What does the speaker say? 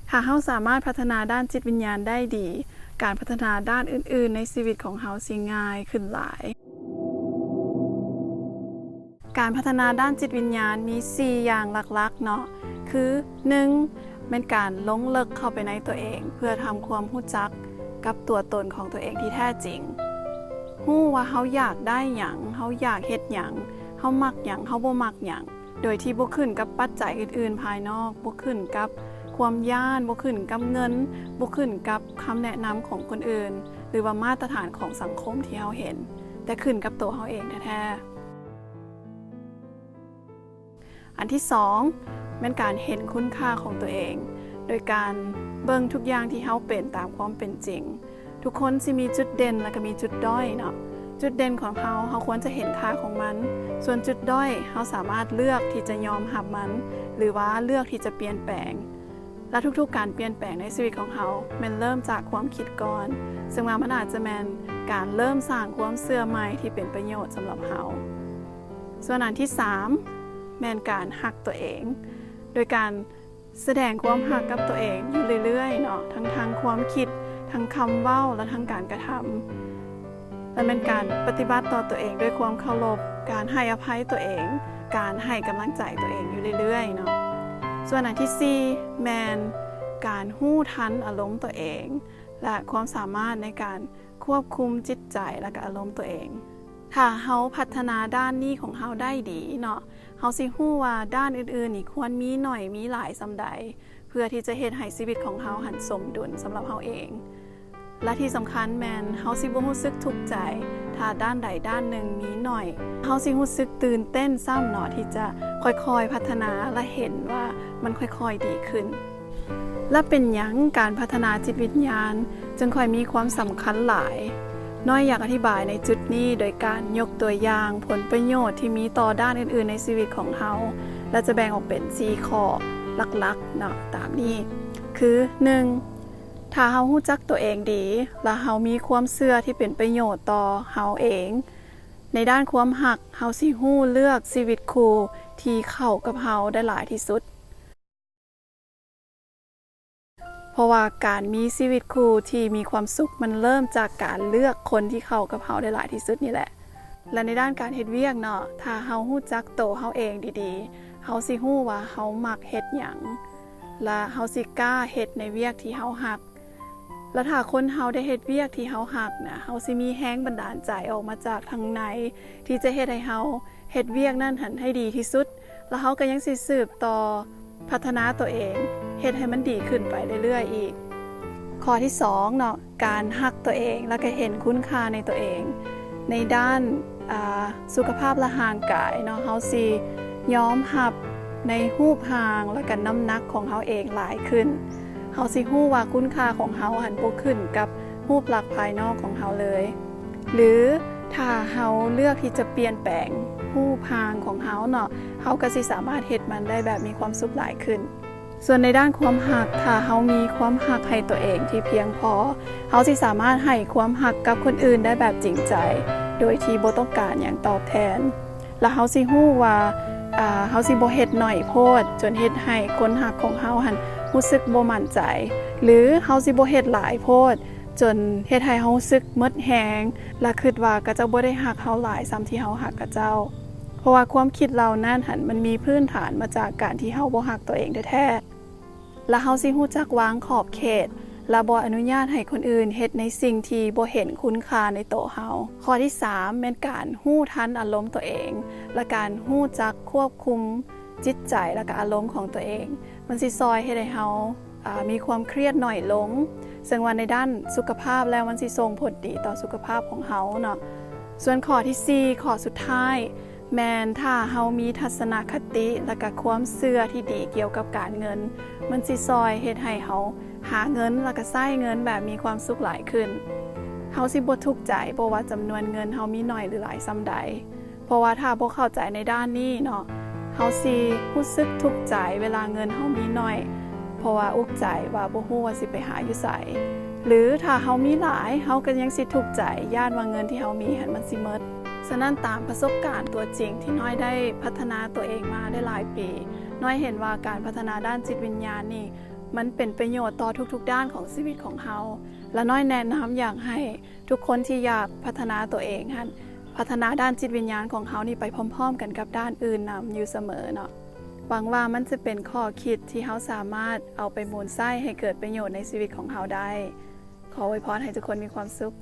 ຖ້າເຮົາສາມາດພັດທະນາດ້ານຈິດວິນຍານໄດ້ດີ, ການພັດທະນາດ້ານອື່ນໆໃນຊີວິດຂອງເຮົາຊິງ່າຍຂຶ້ນຫຼາຍ. ການພັດທະນາດ້ານຈິດວິນຍານມີສີ່ຢ່າງຫຼັກໆເນາະ ຄື ໜຶ່ງ ແມ່ນການລົງເລິກເຂົ້າໄປໃນຕົວເອງ ເພື່ອທຳຄວາມຮູ້ຈັກກັບຕົວຕົນຂອງຕົວເອງທີ່ແທ້ຈິງ. ຮູ້ວ່າເຮົາຢາກໄດ້ຫຍັງ, ເຮົາຢາກເຮັດຫຍັງ, ເຮົາມັກຫຍັງ, ເຮົາບໍ່ມັກຫຍັງ. ໂດຍທີ່ບໍ່ຂຶ້ນກັບປັດໄຈອື່ນໆພາຍນອກ, ບໍ່ຂຶ້ນກັບຄວາມຢ້ານ, ບໍ່ຂຶ້ນກັບເງິນ, ບໍ່ຂຶ້ນກັບຄຳແນະນຳຂອງຄົນອື່ນ ຫຼືວ່າມາດຕະຖານຂອງສັງຄົມທີ່ເຮົາເຫັນ, ແຕ່ຂຶ້ນກັບໂຕເຮົາເອງແທ້ໆ. ອັນທີສອງ ແມ່ນການເຫັນຄຸນຄ່າຂອງຕົວເອງ ໂດຍການເບິ່ງທຸກຢ່າງທີ່ເຮົາເປັນຕາມຄວາມເປັນຈິງ. ທຸກຄົນຊິມີຈຸດເດັ່ນ ແລະ ກໍມີຈຸດດ້ອຍເນາະ. ຈຸດເດັ່ນຂອງເຮົາ, ເຮົາຄວນຈະເຫັນຄ່າຂອງມັນ. ສ່ວນຈຸດດ້ອຍ, ເຮົາສາມາດເລືອກທີ່ຈະຍອມຮັບມັນ ຫຼືວ່າເລືອກທີ່ຈະປ່ຽນແປງ. ແລະ ທຸກໆການປ່ຽນແປງໃນຊີວິດຂອງເຮົາ ແມ່ນເລີ່ມຈາກຄວາມຄິດກ່ອນ, ເຊິ່ງວ່າມັນອາດຈະແມ່ນການເລີ່ມສ້າງຄວາມເຊື່ອໃໝ່ທີ່ເປັນປະໂຫຍດສຳລັບເຮົາ. ສ່ວນອັນທີສາມ ແມ່ນການຮັກຕົວເອງ ໂດຍການ ສະແດງຄວາມຮັກກັບຕົວເອງຢູ່ເລື້ອຍໆເນາະ, ທັງທາງຄວາມຄິດ, ທັງຄຳເວົ້າ ແລະ ທັງການກະທຳ. ແລະ ແມ່ນການປະຕິບັດຕໍ່ຕົວເອງດ້ວຍຄວາມເຄົາລົບ, ການໃຫ້ອະໄພຕົວເອງ, ການໃຫ້ກຳລັງໃຈຕົວເອງຢູ່ເລື້ອຍໆເນາະ. ສ່ວນອັນທີສີ່ ແມ່ນການຮູ້ທັນອາລົມຕົວເອງ ແລະ ຄວາມສາມາດໃນການຄວບຄຸມຈິດໃຈ ແລະ ກະອາລົມຕົວເອງ. ຖ້າເຮົາພັດທະນາດ້ານນີ້ຂອງເຮົາໄດ້ດີເນາະ, ເຮົາຊິຮູ້ວ່າດ້ານອື່ນໆນີ້ຄວນມີໜ້ອຍມີຫຼາຍສ່ຳໃດ ເພື່ອທີ່ຈະເຮັດໃຫ້ຊີວິດຂອງເຮົາຫັ້ນສົມດຸນສຳລັບເຮົາເອງ. ແລະ ທີ່ສຳຄັນແມ່ນເຮົາຊິບໍ່ຮູ້ສຶກທຸກໃຈ ຖ້າດ້ານໃດດ້ານໜຶ່ງມີໜ້ອຍ. ເຮົາຊິຮູ້ສຶກຕື່ນເຕັ້ນຊ້ຳເນາະ ທີ່ຈະຄ່ອຍໆພັດທະນາ ແລະ ເຫັນວ່າມັນຄ່ອຍໆດີຂຶ້ນ. ແລະ ເປັນຫຍັງການພັດທະນາຈິດວິນຍານຈຶ່ງຄ່ອຍມີຄວາມສຳຄັນຫຼາຍ? ນ້ອຍຢາກອະທິບາຍໃນຈຸດນີ້ໂດຍການຍົກຕົວຢ່າງຜົນປະໂຫຍດທີ່ມີຕໍ່ດ້ານອື່ນໆໃນຊີວິດຂອງເຮົາ ແລະ ຈະແບ່ງອອກເປັນສີ່ຂໍ້ຫຼັກໆເນາະ ຕາມນີ້ ຄື ໜຶ່ງ ຖ້າເຮົາຮູ້ຈັກຕົວເອງດີ ແລະ ເຮົາມີຄວາມເຊື່ອທີ່ເປັນປະໂຫຍດຕໍ່ເຮົາເອງ ໃນດ້ານຄວາມຮັກ ເຮົາຊິຮູ້ເລືອກຊີວິດຄູ່ທີ່ເຂົ້າກັບເຮົາໄດ້ຫຼາຍທີ່ສຸດ. ເພາະວ່າການມີຊີວິດຄູ່ທີ່ມີຄວາມສຸກ ມັນເລີ່ມຈາກການເລືອກຄົນທີ່ເຂົ້າກັບເຮົາໄດ້ຫຼາຍທີ່ສຸດນີ້ແຫຼະ. ແລະ ໃນດ້ານການເຮັດວຽກເນາະ, ຖ້າເຮົາຮູ້ຈັກໂຕເຮົາເອງດີໆ, ເຮົາຊິຮູ້ວ່າເຮົາມັກເຮັດຫຍັງ ແລະ ເຮົາຊິກ້າເຮັດໃນວຽກທີ່ເຮົາຮັກ. ແລະ ຖ້າຄົນເຮົາໄດ້ເຮັດວຽກທີ່ເຮົາຮັກນະ, ເຮົາຊິມີແຮງບັນດານໃຈອອກມາຈາກທາງໃນ ທີ່ຈະເຮັດໃຫ້ເຮົາເຮັດວຽກນັ້ນຫັ້ນໃຫ້ດີທີ່ສຸດ. ແລະ ເຮົາກໍຍັງຊິສືບຕໍ່ພັດທະນາຕົວເອງ ເຮັດໃຫ້ມັນດີຂຶ້ນໄປເລື້ອຍໆອີກ. ຂໍ້ທີສອງເນາະ, ການຮັກຕົວເອງ ແລະ ກໍເຫັນຄຸນຄ່າໃນຕົວເອງ ໃນດ້ານ ອ່າ ສຸຂະພາບ ແລະ ຮ່າງກາຍເນາະ, ເຮົາຊິຍອມຮັບໃນຮູບຮ່າງ ແລະ ກໍນ້ຳໜັກຂອງເຮົາເອງຫຼາຍຂຶ້ນ. ເຮົາຊິຮູ້ວ່າຄຸນຄ່າຂອງເຮົາຫັ້ນບໍ່ຂຶ້ນກັບຮູບລັກພາຍນອກຂອງເຮົາເລີຍ. ຫຼື ຖ້າເຮົາເລືອກທີ່ຈະປ່ຽນແປງຮູບຮ່າງຂອງເຮົາເນາະ, ເຮົາກໍຊິສາມາດເຮັດມັນໄດ້ແບບມີຄວາມສຸກຫຼາຍຂຶ້ນ. ສ່ວນໃນດ້ານຄວາມຮັກ, ຖ້າເຮົາມີຄວາມຮັກໃຫ້ຕົວເອງທີ່ພຽງພໍ, ເຮົາຊິສາມາດໃຫ້ຄວາມຮັກກັບຄົນອື່ນໄດ້ແບບຈິງໃຈ ໂດຍທີ່ບໍ່ຕ້ອງການຫຍັງຕອບແທນ. ແລະ ເຮົາຊິຮູ້ວ່າ ອ່າ ເຮົາຊິບໍ່ເຮັດໜ້ອຍໂພດ ຈົນເຮັດໃຫ້ຄົນຮັກຂອງເຮົາຫັ້ນຮູ້ສຶກບໍ່ໝັ້ນໃຈ ຫຼື ເຮົາຊິບໍ່ເຮັດຫຼາຍໂພດ ຈົນເຮັດໃຫ້ເຮົາຮູ້ສຶກໝົດແຮງ ແລະ ຄິດວ່າເຂົາເຈົ້າບໍ່ໄດ້ຮັກເຮົາຫຼາຍສ່ຳທີ່ເຮົາຮັກເຂົາເຈົ້າ. ເພາະວ່າຄວາມຄິດເຫຼົ່ານັ້ນຫັ້ນ ມັນມີພື້ນຖານມາຈາກການທີ່ເຮົາບໍ່ຮັກຕົວເອງແທ້ໆ. ແລະ ເຮົາຊິຮູ້ຈັກວາງຂອບເຂດ ແລະ ບໍ່ອະນຸຍາດໃຫ້ຄົນອື່ນເຮັດໃນສິ່ງທີ່ບໍ່ເຫັນຄຸນຄ່າໃນໂຕເຮົາ. ຂໍ້ທີສາມ ແມ່ນການຮູ້ທັນອາລົມຕົວເອງ ແລະ ການຮູ້ຈັກຄວບຄຸມຈິດໃຈ ແລະ ກະອາລົມຂອງຕົວເອງ. ມັນຊິຊ່ອຍເຮັດໃຫ້ເຮົາ ອ່າ ມີຄວາມຄຽດໜ້ອຍລົງ, ເຊິ່ງວ່າໃນດ້ານສຸຂະພາບແລ້ວ ມັນຊິສົ່ງຜົນດີຕໍ່ສຸຂະພາບຂອງເຮົາເນາະ. ສ່ວນຂໍ້ທີສີ່ ຂໍ້ສຸດທ້າຍ ແມ່ນຖ້າເຮົາມີທັດສະນະຄະຕິ ແລະ ກະຄວາມເຊື່ອທີ່ດີກ່ຽວກັບການເງິນ, ມັນຊິຊ່ອຍເຮັດໃຫ້ເຮົາຫາເງິນ ແລະ ກະໃຊ້ເງິນແບບມີຄວາມສຸກຫຼາຍຂຶ້ນ. ເຮົາຊິບໍ່ທຸກໃຈ ບໍ່ວ່າຈຳນວນເງິນເຮົາມີໜ້ອຍ ຫຼື ຫຼາຍສ່ຳໃດ. ເພາະວ່າຖ້າບໍ່ເຂົ້າໃຈໃນດ້ານນີ້ເນາະ, ເຮົາຊິຮູ້ສຶກທຸກໃຈເວລາເງິນເຮົາມີໜ້ອຍ ເພາະວ່າອຸກໃຈວ່າບໍ່ຮູ້ວ່າຊິໄປຫາຢູ່ໃສ ຫຼື ຖ້າເຮົາມີຫຼາຍ ເຮົາກໍຍັງຊິທຸກໃຈ ຢ້ານວ່າເງິນທີ່ເຮົາມີຫັ້ນມັນຊິໝົດ. ສະນັ້ນ ຕາມປະສົບການຕົວຈິງທີ່ນ້ອຍໄດ້ພັດທະນາຕົວເອງມາໄດ້ຫຼາຍປີ, ນ້ອຍເຫັນວ່າການພັດທະນາດ້ານຈິດວິນຍານນີ້ ມັນເປັນປະໂຫຍດຕໍ່ທຸກໆດ້ານຂອງຊີວິດຂອງເຮົາ ລານ້ອຍແນະນຳຢາກໃຫ້ທຸກຄົນທີ່ຢາກພັດທະນາຕົວເອງຫັ້ນ ພັດທະນາດ້ານຈິດວິນຍານຂອງເຮົານີ້ໄປພ້ອມໆກັນກັບດ້ານອື່ນນຳຢູ່ສະເໝີເນາະ. ຫວັງວ່າມັນຈະເປັນຂໍ້ຄິດທີ່ເຮົາສາມາດເອົາໄປໝູນໃຊ້ໃຫ້ເກີດປະໂຫຍດໃນຊີວິດຂອງເຮົາໄດ້. ຂໍອວຍພອນໃຫ້ທຸກຄົນມີຄວາມສຸກ.